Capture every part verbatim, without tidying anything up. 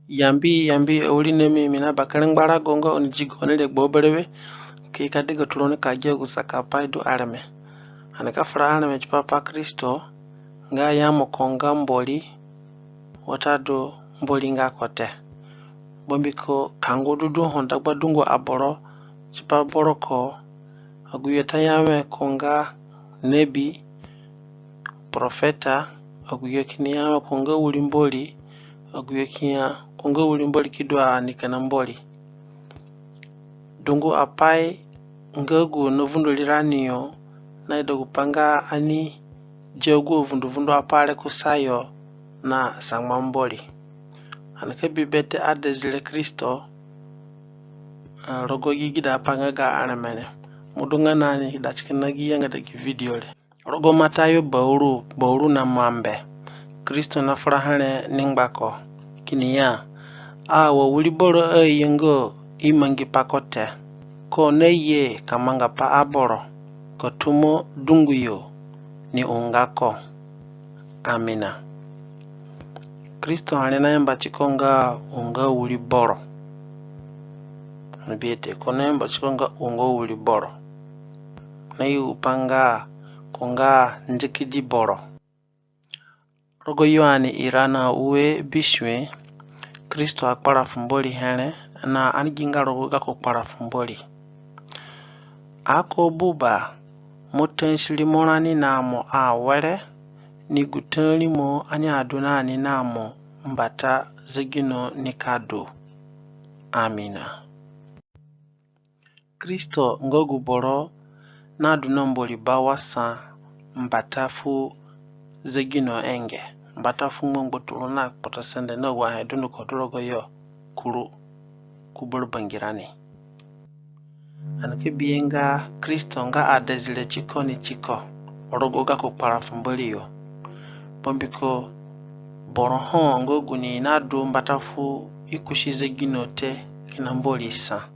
Yambi, yambi, awirinami, mi na bakere ngbarago nga oni di gaoni regbo berewe, ki ka degaturoni ka gia gu sakapai du areme. Ani ka fura areme tipa pa Kristo, nga ya mo ko nga Mbori, watadu Mbori nga ko te. Bambiko kangu du du ho dagba dungu aboro, tipa boro ko, agu yo ta ya wẽ ko nga nebi, profeta, agu yo kini ya wẽ ko nga wiri Mbori, agu yo ki ya ko nga wiri Mbori ki du a ni kina Mbori. Dungu apai nga gu na vundo rirani yo, na ida gupai nga ani di agu avunduvundu apai re kusayo na sangba Mbori. Ani ka bi bete adezire Kristo, eh, rogo gi gida apai nga ga areme re. Mo du nga na ni da ti kina gi yangada gi video re. Rogo Matayo bauru, bauru na mambe, Kristo na fura here ni ngbako, kini ya, a wa wiri boro ayenga i mangi pa ko te, ko naye ka manga pa aboro, ka tumo dungu yo ni unga ko. Amina. Kristo here na yamba tiko nga unga wiri boro. Ani bi e te, ko na yamba tiko nga unga wiri boro. Na yugu pa nga ko nga ndikidi boro. Rogo Yoane ira na ue bisue, Kristo akpara fu Mbori here, na ani gi nga rogo gako kpara fu Mbori. Ako Buba, mo taasi rimorani na mo awere, ni gu taarimo ani adu na ni na mo mbata zegino nika du. Amina. Kristo nga gu boro nadu na Mbori ba wa sa mbata fu zegino enge, mbata fu ngbangbaturu na kpotosende na agu ahe dunduko du rogoyo kuru ku bara bangirani. Ani ka bihe nga Kristo nga adezire tiko ni tiko rogo gako kpara fu Mbori yo. Bambiko boro ho nga gu ni nadu mbata fu i kusi zegino te kina Mbori sa.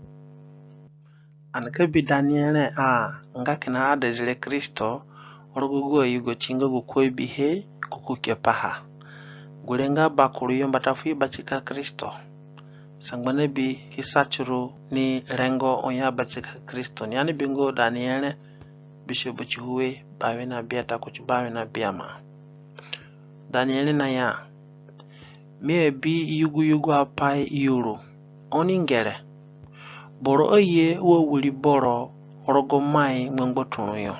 Ani ka bi Daniere a nga kina adezire Kristo rogo agu ayugoti nga gu ko abihe ko ki kepaha. Gure nga bakuru yo mbata fu i batika Kristo. Sangba nebi ki sa tiru ni rengo oni abatika Kristo. Ni ani bingo Daniere bisue bati ue bawe na biata kuti bawe na biama. Daniere naya, mi abi yuguyugu apai yuru. Oni ngere, boro aye wa wiri boro rogo mai ngbangbaturũ yo.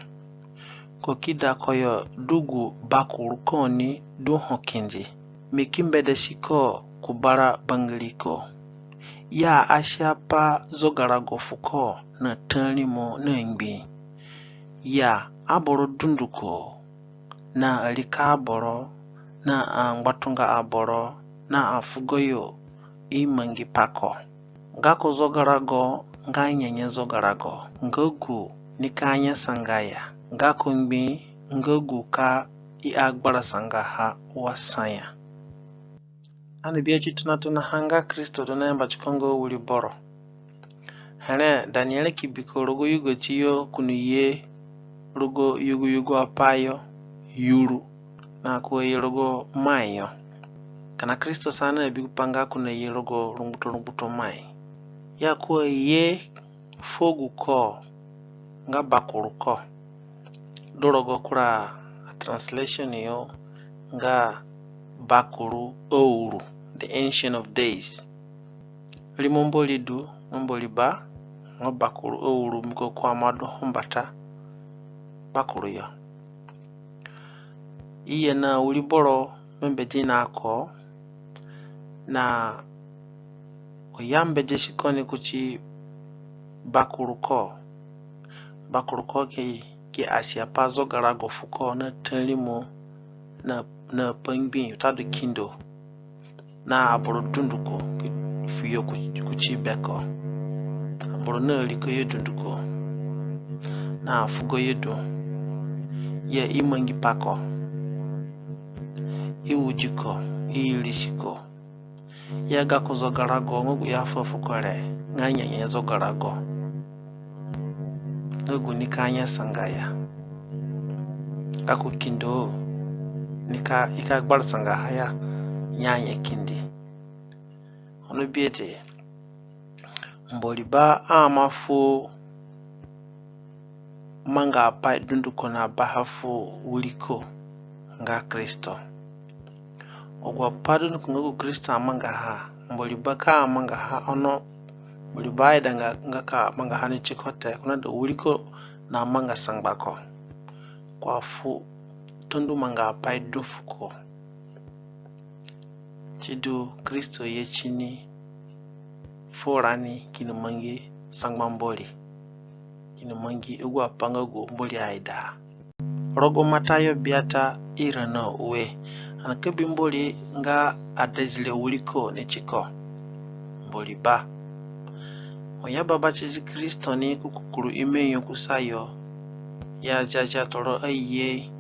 Ko ki da koyo du gu bakuru ko ni du ho kindi. Mi ki mbedesi ko ku bara bangiriko. Ya asia pa zogarago fuko na taarimo na ngbii. Ya aboro dunduko na arika aboro na angbatunga aboro na afugo yo i mangi pa ko. Gako zogarago nga nyenye zogarago nga gu nika nyasanga ya, gako ngbii nga gu ka i agbarasanga ha wa sa ya. Ani bi ati tonatonaha nga Kristo du na yamba tiko nga wiri boro. Here Daniere ki bi ko rogo yugoti yo ko ni ye rogo yuguyugu apai yo yuru na ko aye rogo mai yo. Kina Kristo sa na bi gupai nga ko ni ye rogo rungbuto rungbuto mai. Ya ko aye fuo gu ko nga bakuru ko. Du rogo kura translation yo nga bakuru auru, the Ancient of Days. Rimo Mbori du, Mbori ba, nga bakuru auru mbiko ko aima du ho mbata bakuru yo. I ye na wiri boro mbembedi na ko, na i ambedesi ko ni kuti bakuru ko. Bakuru ko ki, ki asia pa zogarago fuko na taarimo na, na pa ngbii watadu kindo. Na aboro dunduko ki fuyo ku, kuti beko. Aboro na ariko yo dunduko na afugo yo du. Ya i mangi pa ko, i wudi ko, i irisi ko. Ya gako zogarago nga gu i afuhe fuko re nga nyenye zogarago nga gu nika nyasanga ya. Gako kindo nika, i ka gbarasanga ha ya nyenye kindi. Ono biete, Mbori ba aima fu mangapai dunduko na baha fu wiriko nga Kristo. Agu apai dunduko nga gu Kristo amangaha, Mbori ba ka mangaha, ono Mbori ba aidanga nga ka mangaha ni tiko te, ko naida wiriko namanga sangba ko. Ko afu tandu mangapai du fuko. Sidu, Kristo ye tini furani kini mangi sangba Mbori, kini mangi agu apai nga gu Mbori aida. Rogo Matayo biata ira na ue, ani ka bi Mbori nga adezire wiriko ni tiko. Mbori ba. Ho i aba batizi Kristo ni ku kukuru ime yo kusayo, i aziazia toro aye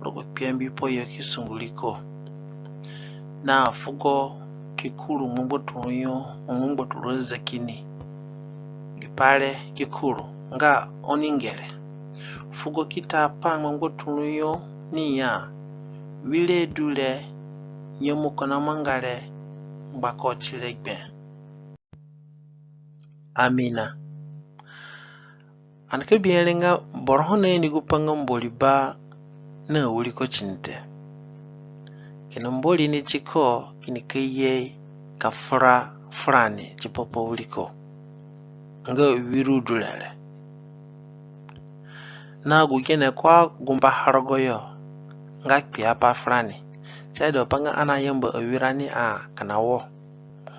rogo kpiambipo yo ki sunguri ko. Na fugo ki kuru ngbangbaturũ yo, ngbangbaturũ azaki ni. Gi pai re ki kuru nga oni ngere. Fugo ki ta pa ngbangbaturũ yo ni ya, wire du re, nyemu ko namanga re, ngbako ti re gbe. Amina. Ani ka bihe re nga boro ho naini gupai nga Mbori ba na wiriko tini te, kina Mbori ni tiko kini ka ye ka fura furani tipa pa wiriko nga wiri du re re. Na gu gene ko agumbaha rogoyo nga kpiapai furani. Si aida pa nga ani ayamba awirani a kina wo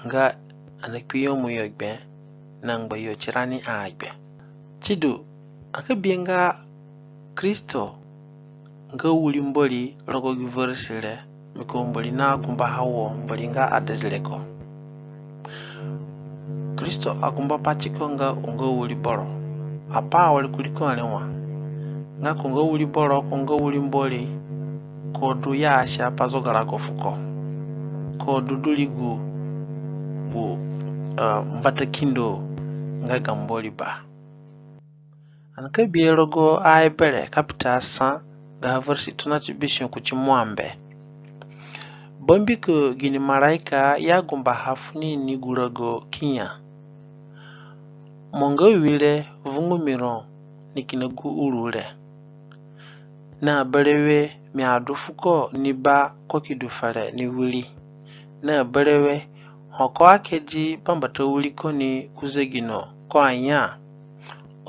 nga ani akpinyemu yo gbe na ngbayo tirani a gbe. Sidu, ani ka bihe nga Kristo nga wiri Mbori rogo gi veresi re, mbiko Mbori nagumbaha wo Mbori nga adezire ko. Kristo agumba pa tiko nga u nga wiri boro. Apai awere kurii ko re wa nga ko nga wiri boro, ko nga wiri Mbori, ko du ya asia pa zogarago fuko. Ko du du ri gu, gu, eh, mbata kindo nga ga Mbori ba. Ani ka bihe rogo Aebere kapita sa gaha veresi tona ti bisue kuti muambe. Bambiko gini maraika i agumbaha funi ni gu rago ki ya, mo nga wire vungu mi ro ni kina gu uru re. Na berewe mi adu fuko ni ba ko ki du fere ni wiri. Na berewe ho ko akedi bambata wiriko ni ku zegino ko aya,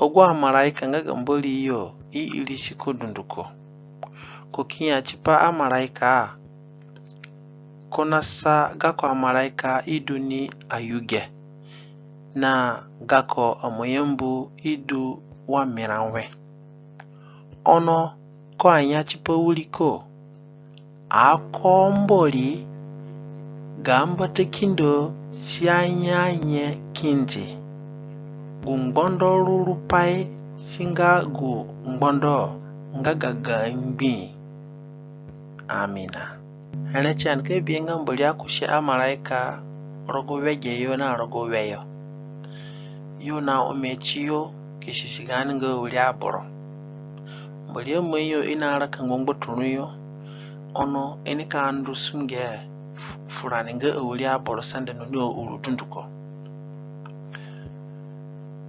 agu amaraika nga ga Mbori yo i irisi ko dunduko. Ko ki ya tipa amaraika, ko nasa gako amaraika i du ni ayuge, na gako amoyambu i du wa mirawe. Ono ko aya tipa wiriko, ako Mbori ga mbata kindo si anya nye kindi, gu ngbondo rurupai si nga gu ngbondo nga ga ga ngbii. Amina. Here ti ani ka bihe nga Mbori akusi amaraika rogo wege yo na rogo we yo. Yo na ome tiyo ki susi gaani nga awiri aboro. Mbori aima yo i naraka ngbangbaturũ yo, ono i nika ndu sunge fu-, furani nga awiri aboro sende no ni auru dunduko.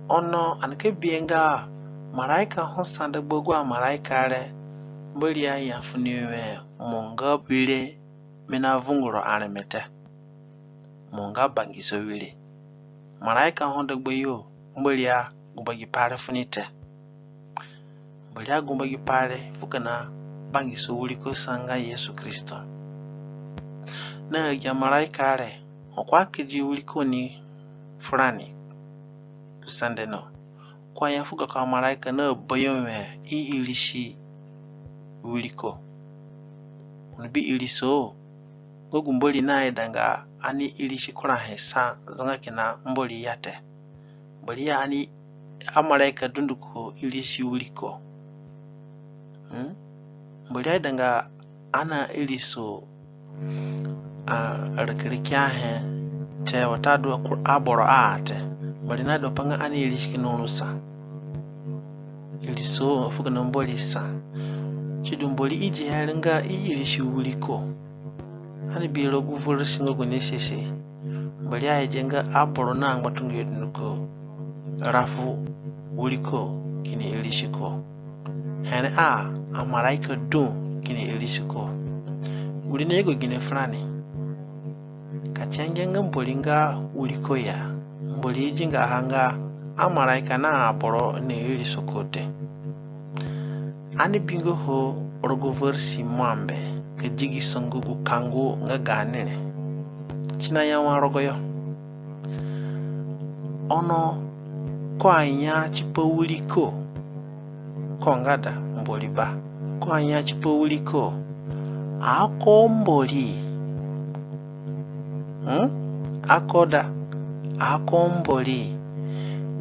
Ono ani ka bihe nga maraika ho sa dagba agu amaraika re, Mbori aya funi we, mo nga wire mi navungu ro areme te. Mo nga bangisa wiri. Maraika ho dagba yo, Mbori agumba gi pai re funi te. Mbori agumba gi pai re fu kina bangisa wiriko sa nga Yesu Kristo. Na agi amaraika re, ho ko akedi wiriko ni furani ku sende no, ko aya fu gako amaraika na bayo we i irisi wiriko. Oni bi iriso? Nga gu Mbori naida nga ani irisi kurahe sa zanga kina Mbori ya te. Mbori ya ani amaraika dunduko irisi wiriko. Hmm? Mbori aida nga ani iriso, a, rikiriki ahe te watadu akur-, aboro a te. Mbori naida pa nga ani irisi kina ru sa. Iriso fu kina Mbori sa. Sidu Mbori idi here nga i irisi wiriko. Ani bi rogo gu veresi nga gu ni sisi. Mbori aye nga aboro na ngbatunga yo dunduko rafu wiriko kini irisi ko. Here a, amaraika du kini irisi ko. Wiri nayugo gine furani? Ka ti angia nga Mbori nga wiriko ya, Mbori idi nga ha nga amaraika na aboro na irisi ko te. Ani bingo ho rogo versi muambe ka digiso nga gu kangu nga gaani re. Si naya wa rogoyo. Ono ko aya tipa wiriko, ko nga da Mbori ba. Ko aya tipa wiriko, ako Mbori. Hmm? Ako da, ako Mbori.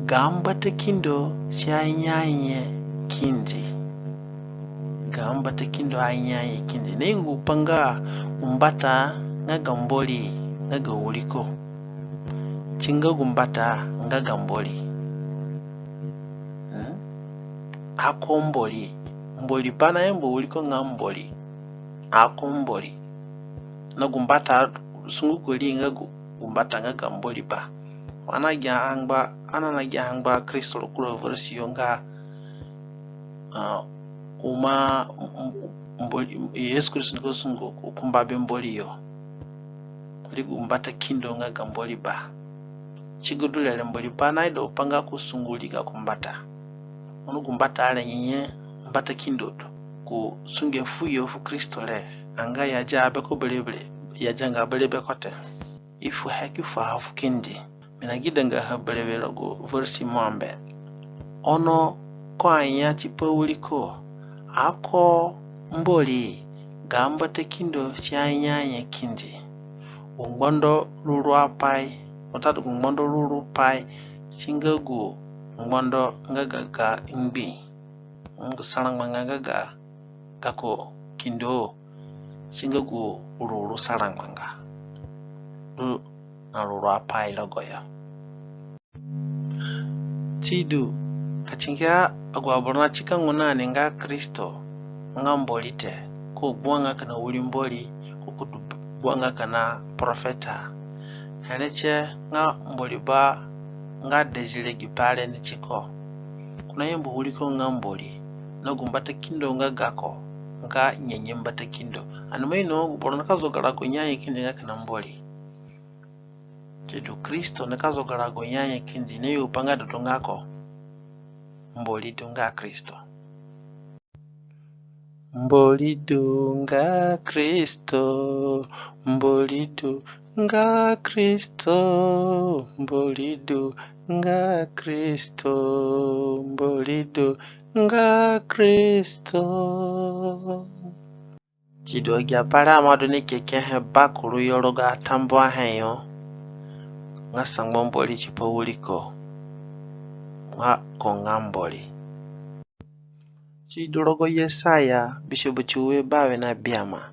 Ga mbata kindo si anyaye kindi. Ga mbata kindo anyaye kindi. Na ingu pa nga gu mbata nga ga Mbori, nga ga wiriko. Si nga gu mbata nga ga Mbori. Hmm? Ako Mbori. Mbori ba nayamba wiriko nga Mbori. Ako Mbori. Na gu mbata sungu ko ri nga gu, gu mbata nga ga Mbori ba. Ani nagia ha ngba, ani nagia ha ngba Kristo rogo kura versi yo nga, ah, uma, m-, m-, Mbori, Yesu Kristo nika sungu ku, kumba be Mbori yo. Ri gu mbata kindo nga ga Mbori ba. Ti gu du re re Mbori ba naida gupai nga ko sungu ri gako mbata. Ono gu mbata re nyenye mbata kindo du. Ko sunge fuyo fu Kristo re, anga i adia beko berewe, i adianga berewe beko te. I fuhe ki fuha fu kindi. Mi nagidanga ha berewe rogo versi muambe. Ono ko aya tipa wiriko, ako Mbori, ga mbata kindo si anyaye kindi. Gu ngbondo ruru apai, watadu gu ngbondo ruru pai, si nga gu ngbondo nga ga, ga ngbi. Gu sarangbanga nga ga, gako kindo, si nga gu ruru sarangbanga. Du na ruru apai rogoyo. Sidu, ka ti ngia agu aboro natika ngu na ni nga Kristo nga Mbori te, ko gbua nga kina wiri Mbori, ko ko du gbua nga kina profeta. Here tie nga Mbori ba nga dezire gi pai re ni tiko. Ko nayamba wiriko nga Mbori, na gu mbata kindo nga gako, nga nyenye mbata kindo. Ani ima ino gu boro nika zoga rago nyaye kindi nga kina Mbori. Sidu Kristo nika zoga rago nyaye kindi, ni yugu pa nga du du nga ko. Mbori du nga Kristo. Mbori du nga Kristo, Mbori du nga Kristo, Mbori du nga Kristo, Mbori du nga Kristo. Sidu agi apai re aima du ni kekehe bakuru yo rogo atambuahe yo nga sangba Mbori tipa wiriko nga ko nga Mbori. Sidu rogo Yesaya bisue bati ue bawe na biama.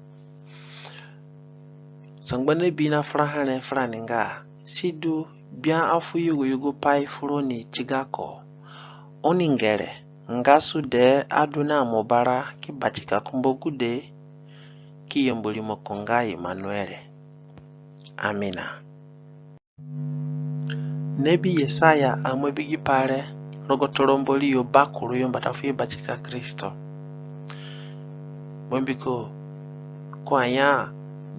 Sangba nebi nafura here furani nga, sidu gbia afu yugoyugo pai furoni ti gako. Oni ngere, ngasu dee adu na mobara ki batika kumbagude ki yambu rimoko nga Imanuere. Amina. Nebi Yesaya aima bi gi pai re rogo toro Mbori yo bakuru yo mbata fu i batika Kristo. Bambiko ko aya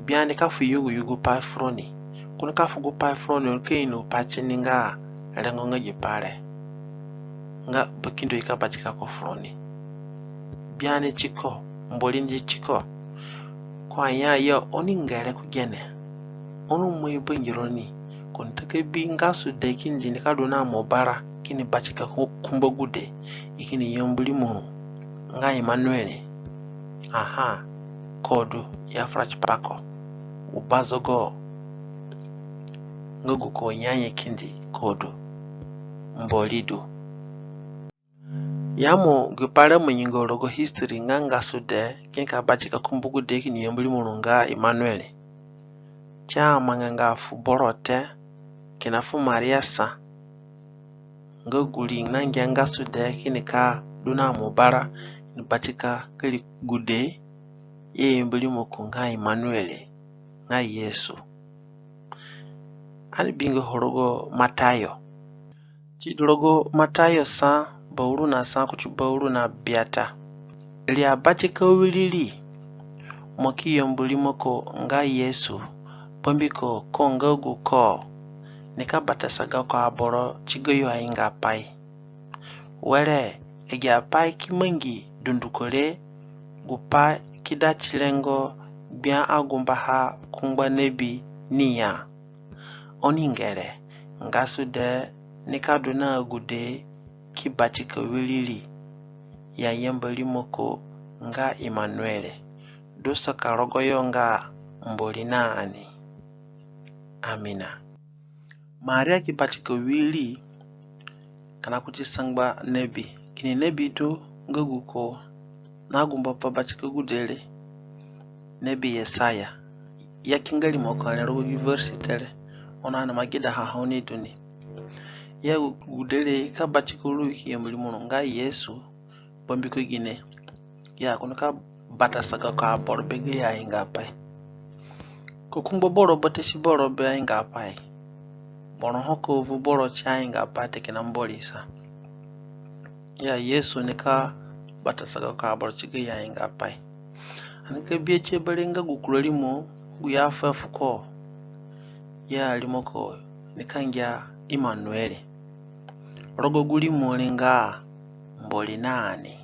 gbia nika fu yugoyugo pai furoni. Ko nika fu gu pai furoni, oni ka ino pai tini nga rengo nga gi pai re. Nga bakindo i ka batika ko furoni. Gbia ni tiko, Mbori ni tiko. Ko aya ya oni ngere ku gene. Oni moi bangironi. Ko ni ta ka bi ngasu dee kindi nika du na mobara kini batika ku-, kumbagude. I kini yambu rimo ru nga Imanuere. Aha, ko du, i afura tipa ko. U bazogo nga gu ko nyaye kindi, ko du. Mbori du. Ya mo gi pai re mo inonga rogo history nga ngasu dee kini ka batika kumbagude kini yambu rimo ru nga Imanuere. Si amanganga fu boro te, kina fu Maria sa. Nga gu ri nangia ngasu dee kini ka du na mobara, kini batika kari gude, i yambu rimoko nga Imanuere, nga Yesu. Ani bingo ho rogo Matayo. Ti du rogo Matayo sa, bauru na sa kuti bauru na biata. Ri abatika wiriri, mo ki yambu rimoko nga Yesu, bambiko ko nga guko, nika batasa gako aboro ti gayo aingaapai. Were, agi apai ki mangi dunduko re, gupai ki da ti rengo Gbia agumbaha kungba nebi ni ya: Oni ngere, ngasu dee nika du na agude ki batika wiriri, i ayamba rimoko nga Imanuere, du saka rogoyo nga Mbori na ani. Amina. Maria ki batika wiri kina kuti sangba nebi. Gini nebi du nga guko nagumba pa batika gude re? Nebi Yesaya. I akinga rimoko re rogo gi versi te re. Ono ani ima gedaha ho ni du ni. Ya gude re i ka batika ru, i ki yambu rimoro nga Yesu. Bambiko gine? Ya ko nika batasa gako aboro be gayo aingaapai. Ko kungbo boro batasi boro be aingaapai. Boro ho ka vu boro ti aingaapai te kina Mbori sa. Ya Yesu nika batasa gako aboro ti gayo aingaapai. Ani ka bihe tie bere nga gu kura rimo gu i afuhe fuko. Ya rimoko nika ngia Imanuere. Rogo gu rimo re nga Mbori na ani.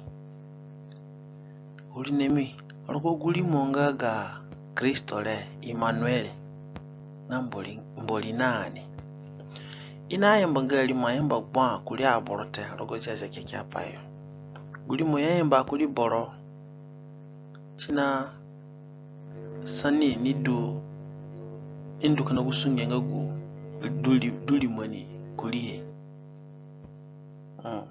Wirinami, rogo gu rimo nga ga Kristo re, Imanuere, nga Mbori, Mbori na ani. I nayamba nga rimo ayamba gbua kurii aboro te rogo Ziazia Kekeapai yo. Gu rimo i ayamba kurii boro, si nasa ni ni du, ni ndu kina gu sunge nga gu du ri-, du rimo ni kuriihe. Mm.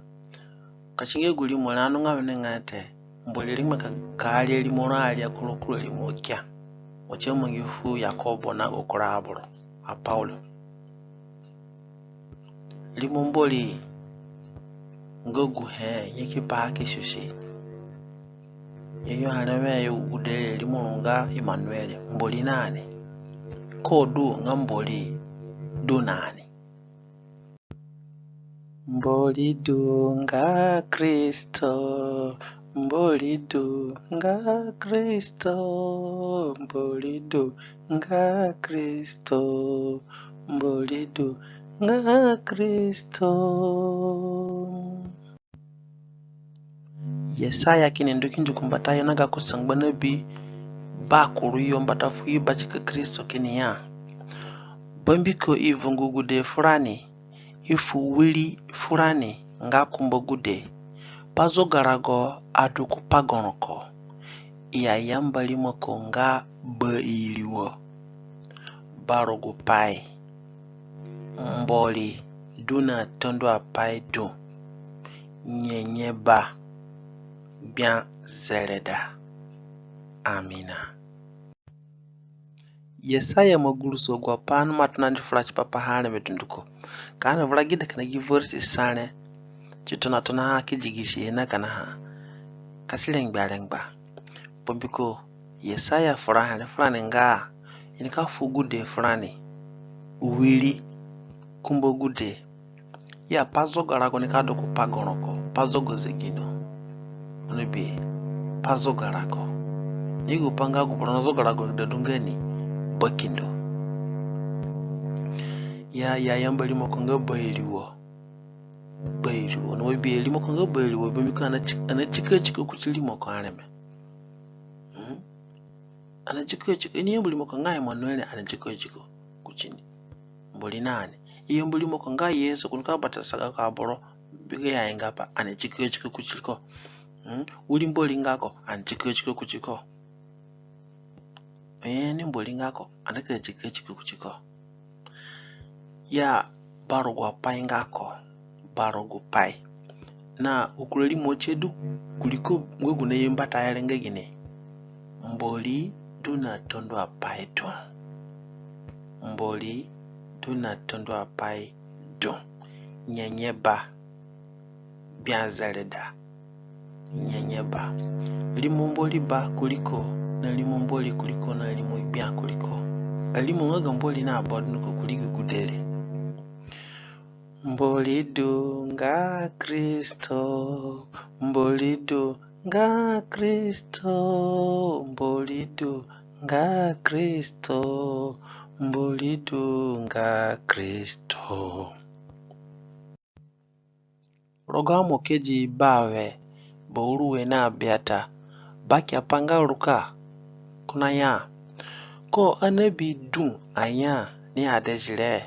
Ka si ngia gu rimo re, anunga wenengai te, Mbori rengbe ka, ka aria rimo ro aria kura kura rimo kia. Wa si amangi fu Yakobo na gu kura aboro, a Paulo. Rimo Mbori nga guhe nyaki pa ki susi. Nyeyo areme yo gude re, rimoro nga Imanuere, Mbori na ani. Ko du nga Mbori du na ani. Mbori du nga Kristo, Mbori du nga Kristo, Mbori du nga Kristo, Mbori du nga Kristo. Yesaya kini ndu ki ndu ku mbatayo na gako sangba nebi bakuru yo mbata fu i batika Kristo kini ya: Bambiko i vungu gude furani, i fu wiri furani nga kumba gude. Pa zogarago adu ku pa goroko. I ayamba rimoko nga Bairiwo, Barugupai, Mbori du na tandu apai du, Nyenyeba, Gbia zereda. Amina. Yesaya ima guruso agu apai ani ima tonandi fura tipa paha areme dunduko. Ka ani vura gida kina gi versi sa re, ti tonatonaha ki digisihe na kanaha ka si rengbe arengba. Bambiko Yesaya fura here furani nga i nika fu gude furani, wiri, kumba gude. Ya pa zogarago nika du ku pa goroko, pa zogo zegino. Oni bi, pa zogarago. Ni gu pa nga gu boro na zogarago da du nga ni, bakindo. Ya, i ayamba rimoko nga Bairiwo. Bairiwo. Oni bi rimoko nga Bairiwo, bambiko ani na ti-, ani na tika tika kuti rimoko areme. Hmm? Ani na tika tika, i ni yambu rimoko nga Imanuere, ani na tika tika kuti ni. Mbori na ani. I yambu rimoko nga Yesu, ko nika batasa gako aboro be gayo aingaapai, ani na tika tika kuti ko. Hmm? Wiri Mbori nga ko, ani na tika tika kuti ko. Ee, ni Mbori nga ko, ani na tika tika kuti ko. Ya Barugupai nga ko, Barugupai. Na gu kura rimo tie du kuriko nga gu naye mbatayo re nga gine? Mbori du na tandu apai du. Mbori du na tandu apai du. Nyenyeba. Gbia zereda. Nyenyeba. Rimo Mbori Ba kuriko, na rimo Mbori kuriko, na rimo Gbia kuriko. Arimo nga ga Mbori na Ba dunduko ri gu gude re. Mbori du nga Kristo, Mbori du nga Kristo, Mbori du nga Kristo, Mbori du nga Kristo. Rogo Amokedi bawe, bauru ue na biata, bakiapai nga ruka, ko naya, ko anabi du anya ni adezire,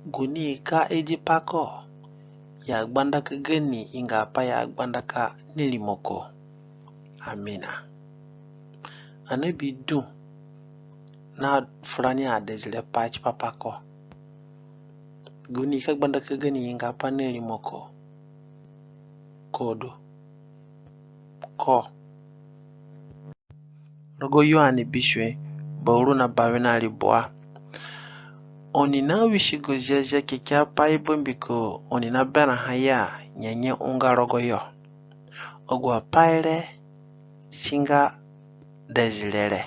gu ni ka idi pa ko, ya gbandaka gani ingapai ya gbandaka ni rimoko. Amina. Anabi du na fura ni adezire pai tipa pa ko. Gu ni ka gbandaka gani ingapai ni rimoko. Ko du. Ko. Rogo Yoane bisue, bauru na bawe na ribua. Oni nawisigo Ziazia Kekeapai bambiko oni naberãha ya nyenye unga rogoyo. Agu apai re si nga dezire re.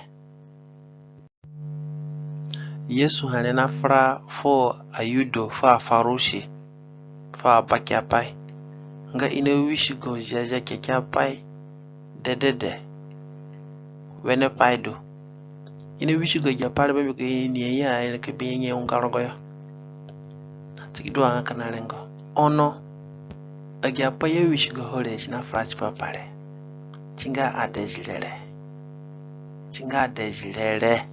Yesu here nafura fu aYuda, fu aFarusi, fu abakiapai nga i nawisigo Ziazia Kekeapai dedede. Wene pai du. I nawisigo agi apai re bambiko i ni ya i nika bi nyenye unga rogoyo. Si ki du a nga kina rengo. Ono agi apai i awisigoho re si nafura tipa pa re. Si nga adezire re. Si nga adezire re.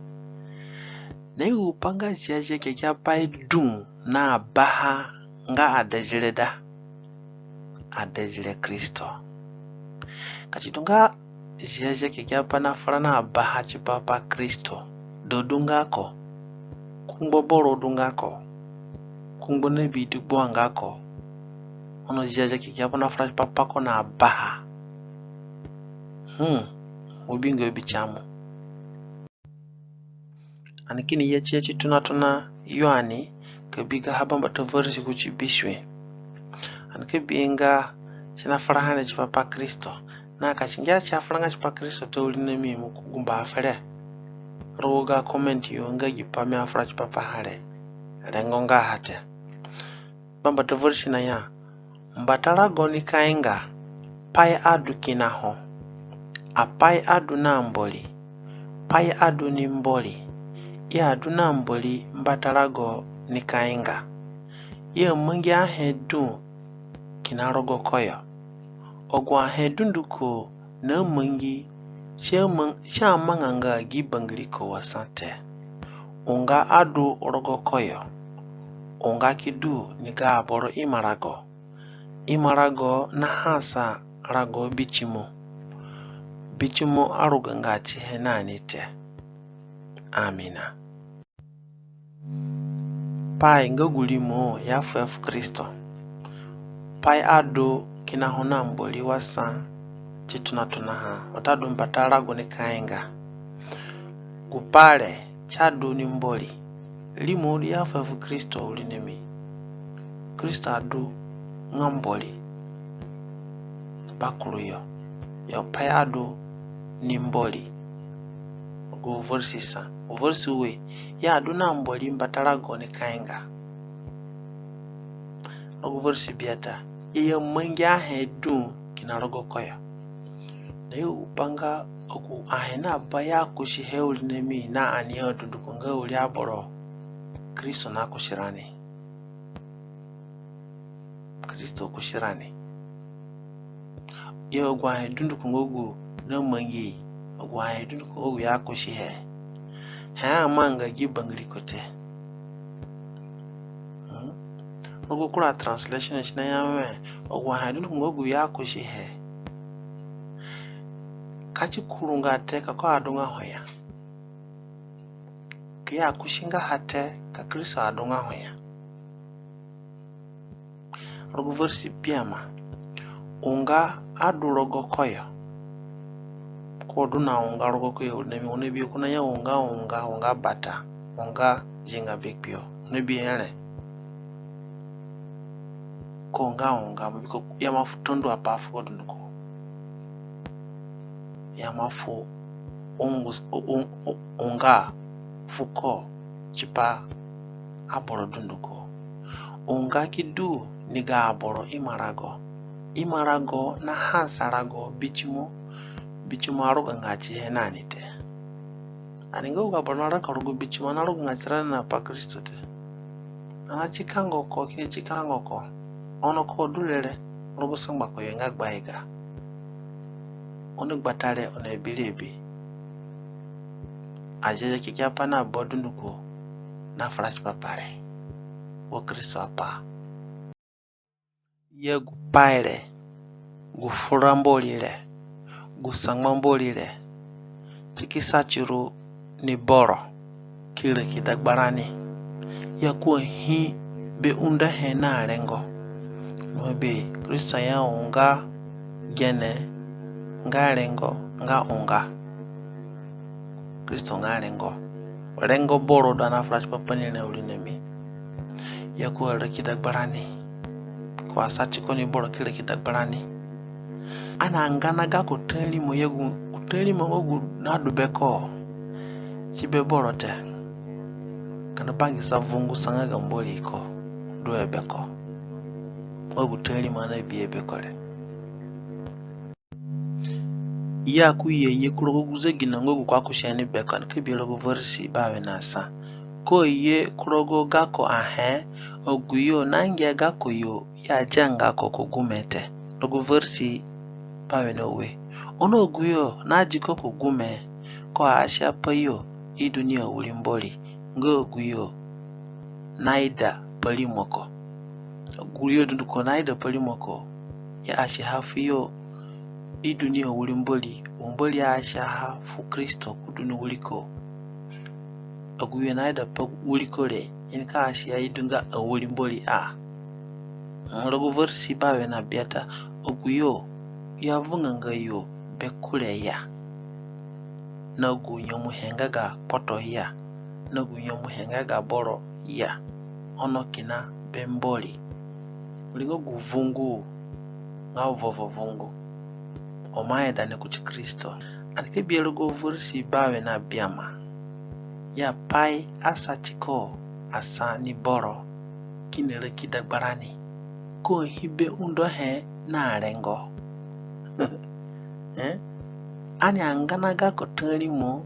Na i gupai nga Ziazia Kekeapai du na baha nga adezire da. Adezire Kristo. Ka si du nga Ziazia Kekeapai nafura na baha tipa pa Kristo, da du nga ko. Kungbo boro du nga ko. Kungbo nabi du gbua nga ko. Ono Ziazia Kekeapai nafura tipa pa ko na baha. Hmm. Mo bingo bi ti amo. Ani kini ye tie ti tonatona Yoane ka bi gaha bambata veresi kuti bisue. Ani ka bi nga si nafura ha re tipa pa Kristo. Na ka si ngia si afuranga tipa Kristo te, awirinami, mo ki gumba fere rogo ga comment yo nga gi pai mi afura tipa paha re. Rengo nga ha te. Bambata veresi naya, mbata rago nika inga, pai adu kina ho. Apai adu na Mbori, pai adu ni Mbori, i adu na Mbori mbata rago nika inga. I amangi ahe du kina rogo koyo. Agu ahe dunduko namangi si ama-, si amanganga gi bangiriko wa sa te. Unga adu rogo koyo. Unga ki du ni ga aboro imarago. Imarago naha sa rago bitimo. Bitimo aruganga tihe na ni te. Amina. Pai nga gu rimo i afuhe fu Kristo. Pai adu kina ho na Mbori wa sa ti tonatonaha, watadu mbata rago nika inga. Gu pai re si adu ni Mbori. Rimo du i afuhe fu Kristo, awirinami. Kristo adu nga Mbori. Bakuru yo. Yo pai adu ni Mbori. Gu veresi sa. Gu veresi ue. I adu na Mbori mbata rago nika inga. Rogo veresi biata, i amangi ahe du kina rogo koyo. Na i gupai nga agu ahe na ba i akusihe, awirinami, na ani adunduko nga awiri aboro, Kristo nakusi rani. Kristo kusi rani. Yo, agu ahe dunduko nga gu namangi, agu ahe dunduko nga gu i akusihe, he amanganga gi bangiriko te. Hmm? Rogo kura translation si naya we, agu ahe dunduko nga gu i akusihe, ka si kurunga te ka ko adunga ho ya. Ki akusinga ha te ka Kristo adunga ho ya. Rogo veresi biama, unga adu rogo koyo. Ko du na unga rogo koyo, awirinami, oni bi ko naya unga, unga, unga bata, unga zinga be kpio, oni bi here. Ko nga unga, mbiko i ima fu tandu apai fuko dunduko. I ima fu ungu-, un-, un-, unga fuko tipa aboro dunduko. Unga ki du ni ga aboro imarago. Imarago na hansa rago bitimo, bitimo aruganga tihe na ni te. Ani nga gu aboro naraka rogo bitimo, na ruganga tirani na pa Kristo te. Ani na tikango ko, kini tikango ko. Ono ko du re re, rogo sangba ko yo nga gbaiga. Oni gbata re, oni abi re abi. Aziazia Kekeapai na ba dunduko na fura tipa pa re. Wo Kristo apai. Ya gu pai re, gu fura Mbori re, gu sangba Mbori re, ti ki sa tiru ni boro ki raki dagbarani. Ya ko ahi be undohe na rengo. Mo bi Kristo ya unga gene nga rengo nga unga. Kristo nga rengo. Rengo boro du ani afura tipa pa ni re awirinami. Ya ko araki dagbarani. Ko asa tiko ni boro ki raki dagbarani. Ani angana gako taarimo ya gu, gu taarimo nga gu nadu beko ti be boro te. Ka ani bangisa vungu sa nga ga Mbori ko du beko. Nga gu taarimo ani nabihe beko re. Ya ko ye ye ku rogo gu zegino nga gu ko akusi ni beko, ani ka bi rogo veresi bawe na sa. Ko ye ku rogo gako ahe, agu yo nangia gako yo ya dia nga ko ku gume te. Rogo veresi bawe na ue. Ono agu yo nadi ko ku gume, ko asia pa yo i du ni awiri Mbori, nga agu yo naida pa rimoko. Agu yo dunduko naida pa rimoko, ya asiaha fu yo i du ni awiri Mbori, wa Mbori asiaha fu Kristo ko du ni wiriko. Agu yo naida pa wiriko re, i nika asia i du nga awiri Mbori a. Rogo veresi bawe na biata, agu yo i avunganga yo be kure ya, na gu nyamuhe nga ga kpoto ya, na gu nyamuhe nga ga boro ya, ono kina be Mbori. Wiri nga gu vungu nga vovo vungu. Ho mo aida ni kuti Kristo. Ani ka bi rogo veresi bawe na biama. Ya pai asa tiko asa ni boro kini raki dagbarani. Ko ahi be undohe na rengo. Eh? Ani angana gako taarimo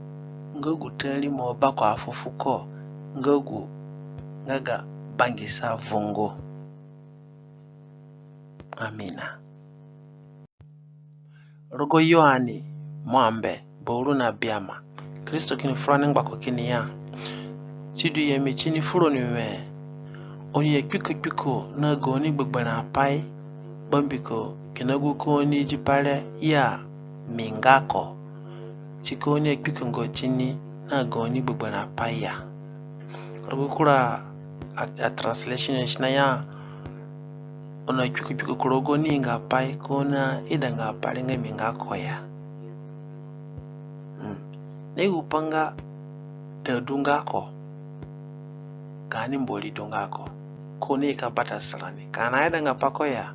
nga gu taarimo ba ko afu fuko nga gu nga ga bangisa vungu. Amina. Rogo Yoane muambe, bauru na biama, Kristo kini fura ni ngbako kini ya: Sidu ya mi ti ni fu roni wẽ, oni akpiko kpiko na gaoni gbegberẽ apai, bambiko kina gu ka oni idi pa re ya mi nga ko, ti ka oni akpikonga ti ni na gaoni gbegberẽ apai ya. Rogo kura a, a translation si naya, oni akpiko kpiko ku rogo gaoni ingapai, ka oni aidanga pa re nga mi nga ko ya. Hmm. Na gu pa nga da du nga ko, gaani Mbori du nga ko. Ko ni ka bata sa rani. Ka ani aidanga pa ko ya,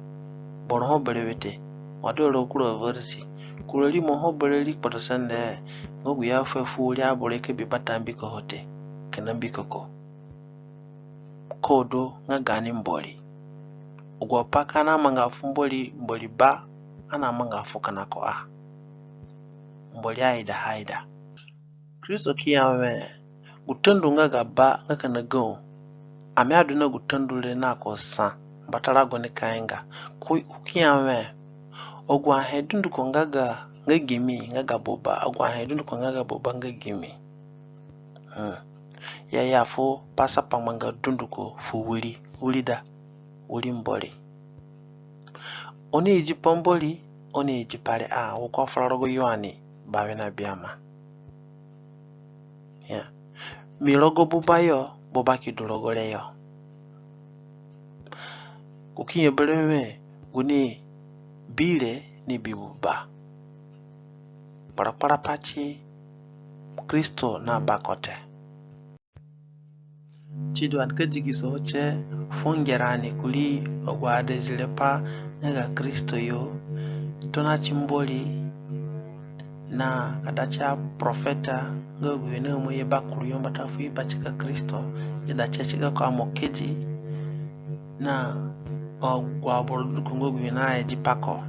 boro ho berewe te. Wa du rogo kura veresi. Kura rimo ho berewe ri kpotosende, nga gu i afuhe fu wiri aboro i ka bi bata mbiko ho te, kina mbiko ko. Ko du nga gaani Mbori. Agu apai ka ani amanga fu Mbori, Mbori Ba, ani amanga fu kina ko a. Mbori aida ha aida. Kristo ki ya wẽ, gu tandu nga ga Ba nga kina gau, ami adu na gu tandu re na ko sa mbata rago nika inga. Ko ki ya wẽ, agu ahe dunduko nga ga, nga gimi, nga ga buba, agu ahe dunduko nga ga buba nga gimi. Hmm. Ya, ya fu pa sa pangbanga dunduko fu wiri, wiri da, wiri Mbori. Oni idi pa Mbori, oni idi pa re a, wo ko afura rogo Yoane bawe na biama. Ya. Mi rogo buba yo, buba ki du rogo re yo. Ko ki ya berewe wẽ, gu ni bi re ni bi buba. Kparakpara pati Kristo na ba ko te. Sidu ani ka digiso tie fu ngera ani kurii agu adezire pa nga ga Kristo yo, tona ti Mbori, Na ka da ti aprofeta nga agu yo na mo ye bakuru yo mbata fu i batika Kristo, i da ti ti gako amokedi na agu aboro dunduko nga agu yo na ye di pako.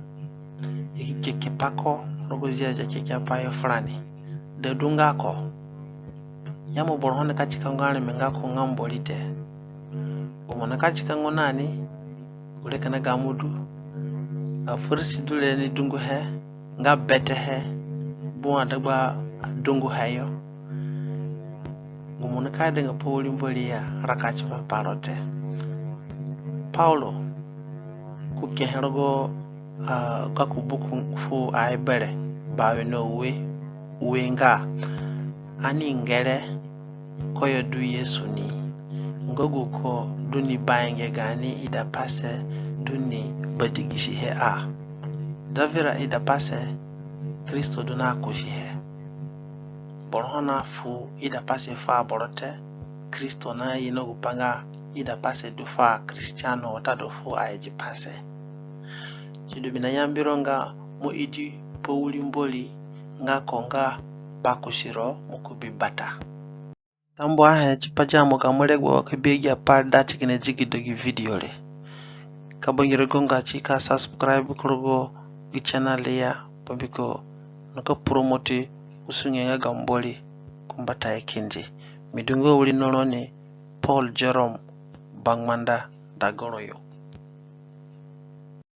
I ki keke pako rogo Ziazia Kekeapai yo furani. Da du nga ko. Ya mo boro ho nika ti kango areme nga ko nga Mbori te. Gu mo nika ti kango na ni, gure kina gamo du. Afarisi du re ni dunguhe nga betehe, bu adagba dunguhe yo. Gu mo nika idanga pa wiri Mbori ya raka tipa pa ro te. Paulo ko kehe rogo gako buku fu aEbere bawe na ue, ue nga, ani ngere koyo du Yesu ni, nga gu ko du ni baenge gaani idapase du ni badigisihe a. Da vura idapase, Kristo du na kusihe. Boro ho nafu idapase fu aboro te, Kristo naye na gupai nga idapase du fu aKristiano watadu fu aidipase. Sidu mi nayamba ro nga mo idi pa wiri Mbori nga ko nga bakusiro mo ki bi bata. Tambuahe tipa gu mo gamo regbo wa ka bi agi apai re da ti kina digido gi video re. Ka bangiro gonga ti ka subscribe ku rogo gi channel ya, bambiko nika promote gu sunge nga ga Mbori ku mbatayo kindi. Mi du nga wiri noroni Paul Jerome Bangbanda Dagoro yo.